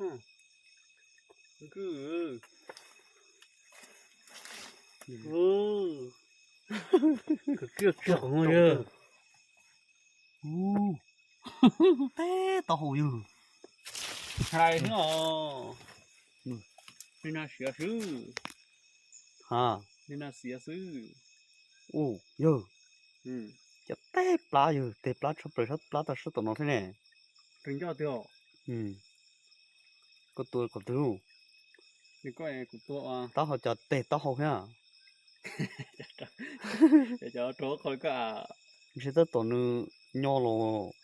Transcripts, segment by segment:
Kwv, kwv, kwv, teb taub hau yawg. Hais xwb os. Nej na siav xwb. Ha, nej na siav xwb. Ua yawg, cov teb plab yawg, teg plab tshaj plaws sab plab tag sab tom no thiab ne. Tus ncoj twg os? Koj tua kom twg? Kuv tua. Taub hau cov teg taub hau thiab. Cov rau qhov koj. Ntshe tab tom nws nyo los.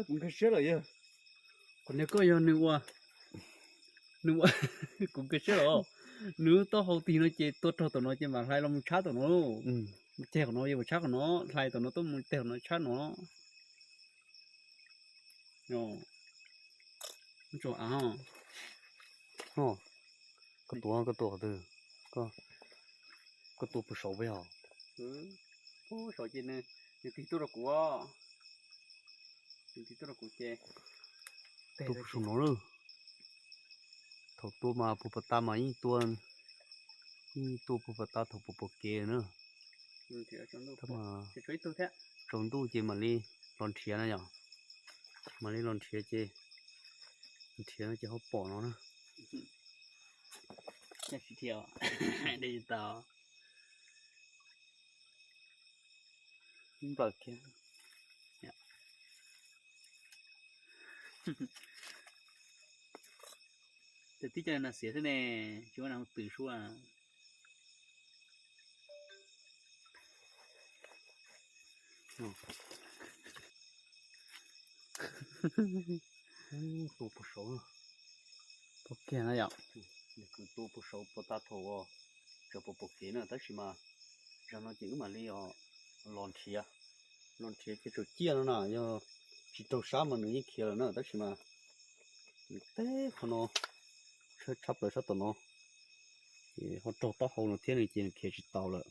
Kuv nkag siab lawm yawg. Qhov niag koj yog nws ua, nws ua, kuv nkag siab lawm. Nws taub hau tig no ces tua raug tom no ces mam hlais los mus tshab tom no. Mus teg qhov no, yog mus tshab qhov no, hlais tom no tuaj mus teg qhov no tshab no. Koj tua, koj tua qhov twg? Koj tua puag saud peb os. Puag saud ces nws tig tuaj rau kuv, nws tig tuaj rau kuv ces tua puag saum no lawm. Thaum tua mas puag pas tas mas yeej tua, yeej tua puag pas tas thaum pom pom kev na. Tab mas tsaus ntuj ces mam li los nrhiav na yom. Mam li los nrhiav ces, nrhiav no ces ho pom no na. Nplawm kiag. Ces tib co nas xiav xwb ne, tsis muaj nas mus twm sua. Tua puag saud, tua kiag na yom. Nws kwv tua puag saud puag ta thaum uas tseem pom pom kev na, tab sis mas zaum no ces wb mam li los nrhiav, los nrhiav ces tseem ciaj no na, yog tsis raug sab mas nws yeej khiav lawm na, tab sis mas nws teb qhov no, tshab plaws sab tom no, ces ho raug taub hau no thiab nws ces nws khiav tsis taus lawm.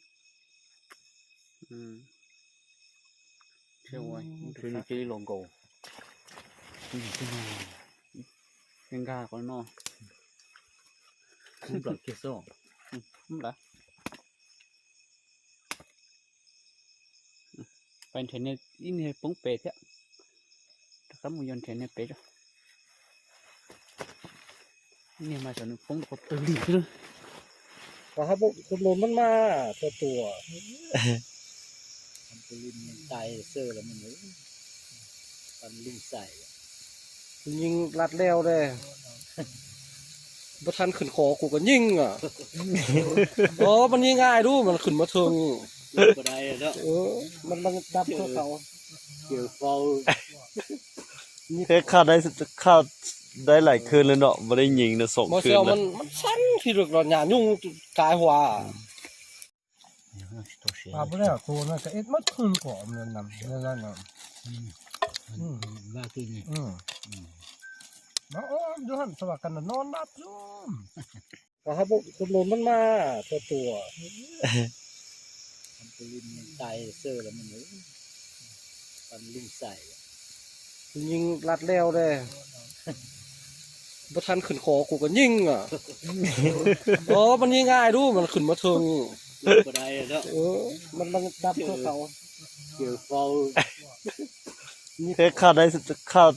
Nws cia li los nkaus. Nkag qhov no. Nplawm kiag xwb. Nplawm. Pais nrhiav niag ib niag poob pem thiab. Rov qab mus yog nrhiav niag pem tso. Ib niag mas xyov nws poob qhov twg li xwb. Pos hab pub tus nus maj maj txhua tus. Yeej laj leo li. Npaj than khwm qhov kuv kom nyeej a. Os, mas nyeej ai lub mas khwm mas thwm. Mas dab khau. Thiab khaj dai laim khw li no mas dai nyeem no xoom khw. Mas txhab khi rwg los nyam nyuj kais hua. Pos hab pub tus nus maj maj txhua tus. Yeej laj leo li. Npaj than khwm qhov kuv kom nyeej a. Os, mas nyeej ai lub mas khwm mas thwm. Thiab khaj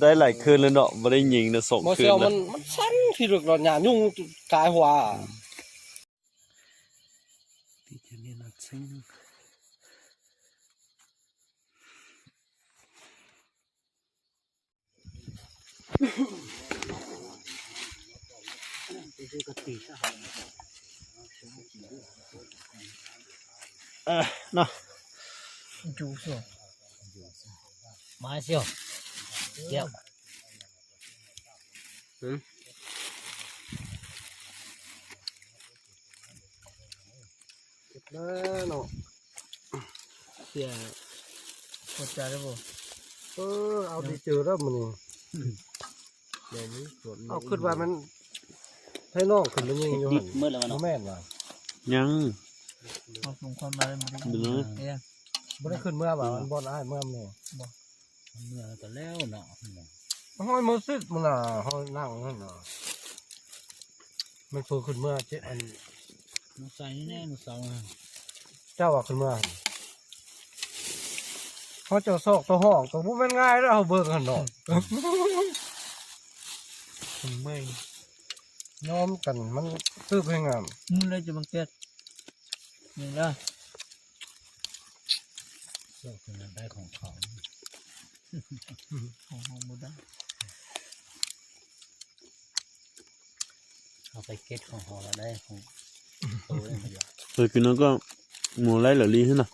dai laim khw li no mas dai nyeem no xoom khw. Mas txhab khi rwg los nyam nyuj kais hua. Au di cwg dab mus ni. Au khwb vaj men thaij noj khwb me nyeej yuav hais mus men mas. Yeej. Nws muab khwb muab mas npoj na hais muab me. Hoj mus xwb mus na, hoj naj no. Mej pw khwv muag ces, mus xaus ne, mus xaus. Coj ua khwv muag. Hoj coj xoj tau hoj tau muab mej nqaij rau hauv npawg no. Nyob cov mas twb pheej. Tus no koj mus laib lawm li thiab na.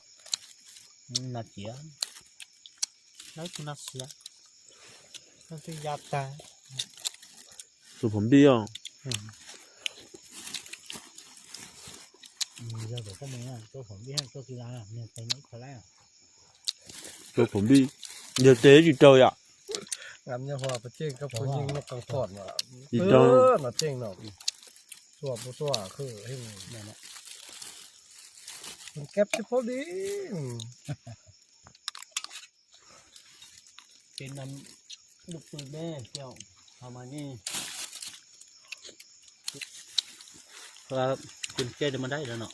Tus phom npij os. Tus phom npij, yog tes tsis raug yom. Tsis raug. Keb tsis phob li. Ces nag lub pw dej coj ho mas nej tus caj mas daib lawm no.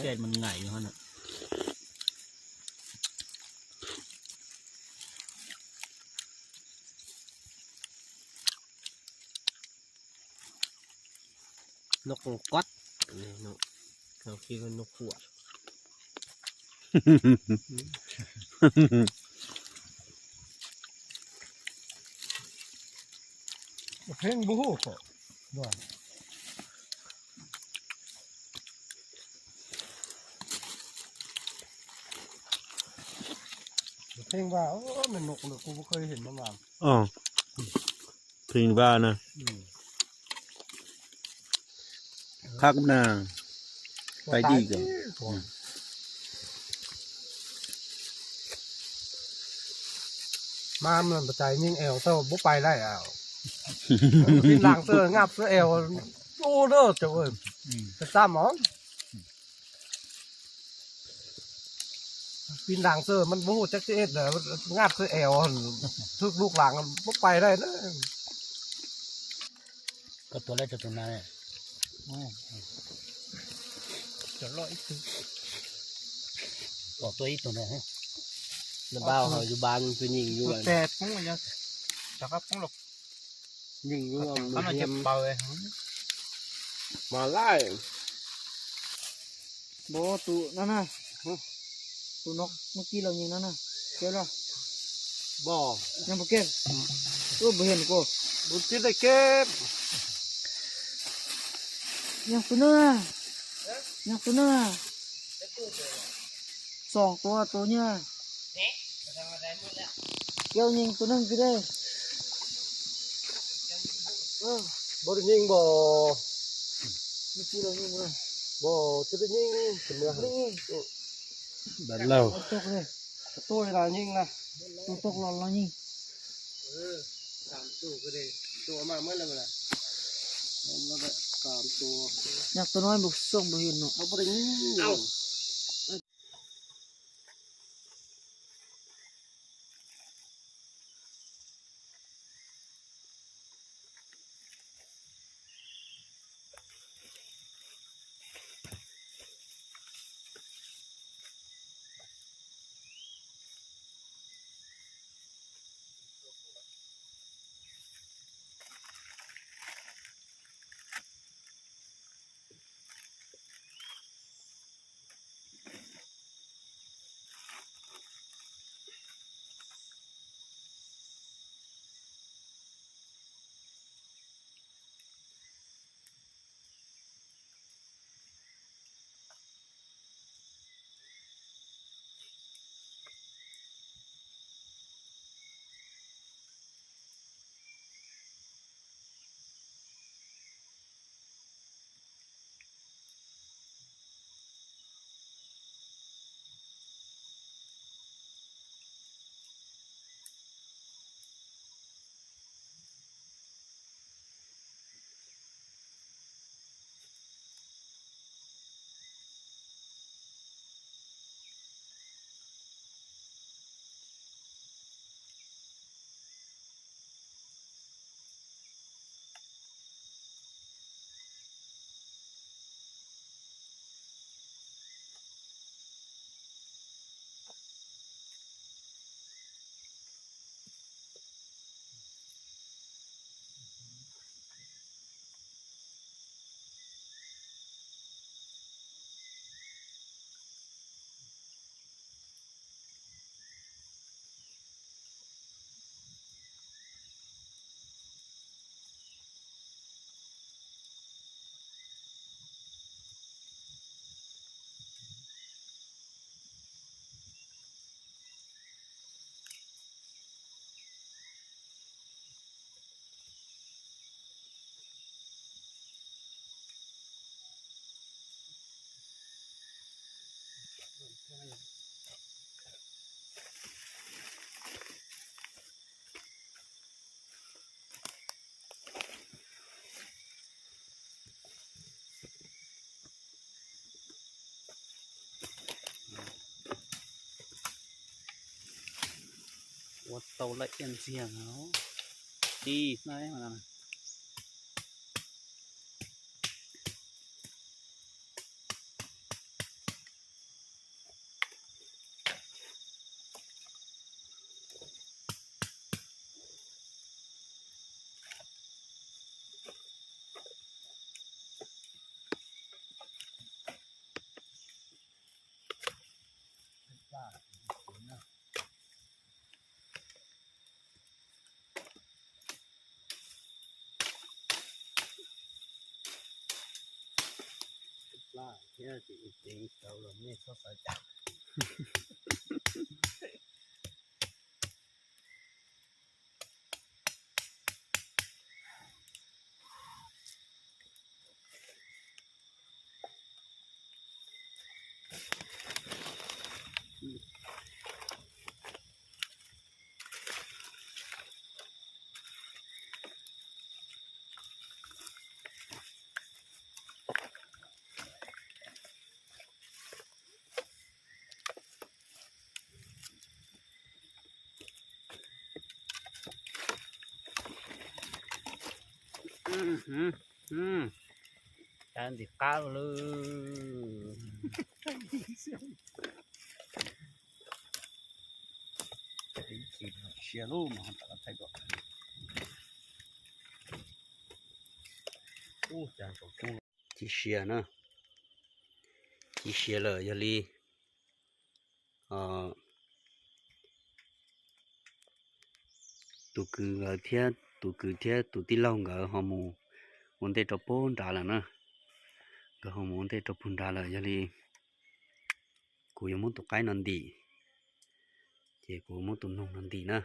Caj mas ngaim yog no. Noj quav, noj quav. Pheej npu hu ko. Pheej vaj, me noj kuv kuj kheev heev mas. Pheej vaj na. Qhab na, pais dij ko. Mas mus tais nyeej eos tau puab pais dai. Pin laas xwb, ngaj xwb eos, ua na cov, tam mog. Pin laas xwb mas puab hu cab tsi ej, ngaj xwb eos, thwj lub laas puab pais dai na. Koj tua lawm rau tus na. Cov loj ib tug. Pom tua ib tug na. Npaj ho yus npaj tus nyeej yus. Tes poob los yog, rov qab poob los. Nyeej yus mus hiam. Mas laij. Npog tus no na. Tus no muaj kij los nyeej no na. Keb los. Npog. Npog keb. Ub, npog hiam ko. Npog tib lej keb. Nyeej tus neeg. Nyeej tus neeg. Xoom tus, tus nyeej. Keb nyeej tus neeg kis dej. Npog tus nyeej npog. Npog tus nyeej. Tuaj los nyeej na. Tuaj los los nyeej. Nyeej tus no npog xoom npog hiam no. Ua tau lawm ib ntxiag no, tib no. Plab thiab ces ceev kawg los nej txhob xav cas. Cab ntxim qab lawm. Ib txhis sia lub mas thaij dua. Ci siav na, ci siav lawm yog li tus kwv nkawd thiab tus kwv thiab tus tij laug nkawd ho mus ua ntej rau puag nrad lawm na. Nkawd ho mus ua ntej rau puag nrad lawm yog li kuv yuav muab tus qaib no ntim, ces kuv muab tus noog no ntim na.